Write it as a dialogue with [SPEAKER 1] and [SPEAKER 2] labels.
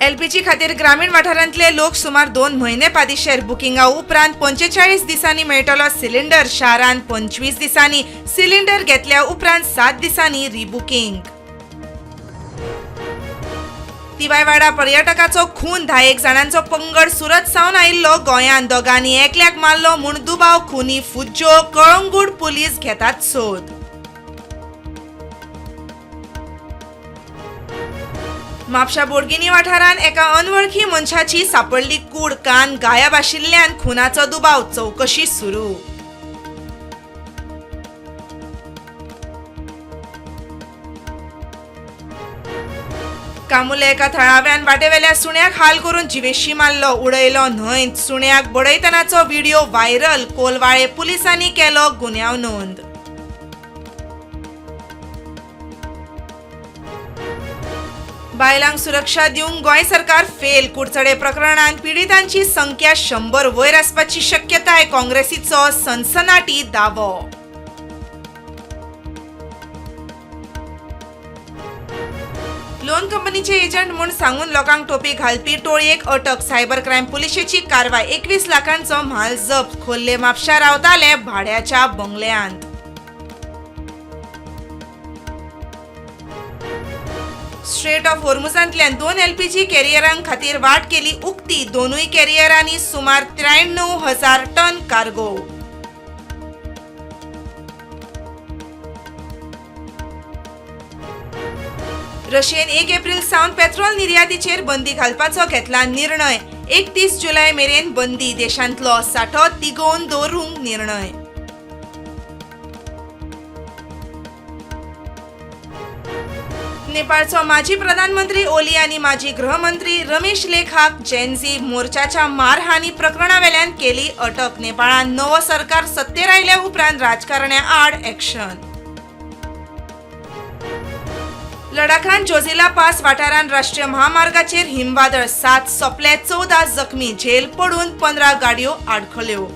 [SPEAKER 1] LPG खातीर ग्रामीण वाठारांतले लोक सुमार 2 म्हयने पादिशेर. बुकिंगा उपरांत 45 दिसांनी मेळटलो सिलिंडर. शारांत 25 दिसांनी सिलिंडर घेतल्या उपरांत 7 दिसांनी रिबुकींग. तिवायवाडा पर्यटकाचो खून. 10 जाणांचो पंगड सुरत सावन आयिल्लो गोंयांत. दोगांनी एकल्याक मारलो म्हूण दुबाव. खुनी फुज्जो. कळंगूट पुलीस घेतात सोद. म्हापशा बोडगिनी वाठारांत एका अनवळखी मनशाची सापडली कूड. कान गायब आशिल्ल्यान खुनाचो दुबाव. चवकशी सुरू. कामुले एका थळाव्यान वाटेवेल्या सुण्याक हाल करून जिवेशी मारलो. उडयलो न्हंयत. सुण्याक बडयतनाचो व्हिडिओ व्हायरल. कोलवाळे पुलिसांनी केलो गुन्यांव नोंद. बायलांक सुरक्षा दिवंक गोंय सरकार फेल. कुडचडे प्रकरणांत पिडितांची संख्या 100 वयर आसपाची शक्यताय. काँग्रेसीचो सनसनाटी दावो. लोन कंपनीचे एजंट म्हूण सांगून लोकांक टोपी घालपी टोळयेक अटक. सायबर क्रायम पुलिशेची कारवाय. 21 लाखांचो म्हाल जप्त. खोर्ले म्हापशा रावताले भाड्याच्या बंगल्यांत. स्ट्रेट ऑफ होर्मुजांतल्यान 2 एलपीजी कॅरियरां खातीर वाट केली उक्ती. दोनूय कॅरियरांनी सुमार 93,000 टन कार्गो. रशियेन 1 एप्रिल सावन पेट्रोल निर्यातीचेर बंदी घालपाचो घेतला निर्णय. 31 जुलय मेरेन बंदी. देशांतलो सांठो तिगोवन दवरूंक निर्णय. नेपाळचो माजी प्रधानमंत्री ओली आनी माजी गृहमंत्री रमेश लेखाक जेनझी मोर्चाच्या मारहाणी प्रकरणावेल्यान केली अटक. नेपाळान नवो सरकार सत्तेर आयल्या उपरांत राजकारण्या आड एक्शन. लडाखांत जोजिला पास वाठारांत राष्ट्रीय महामार्गाचेर हिमवादळ. 7 सोंपले, 14 जखमी. झेल पडून 15 गाडयो आडखळ्यो.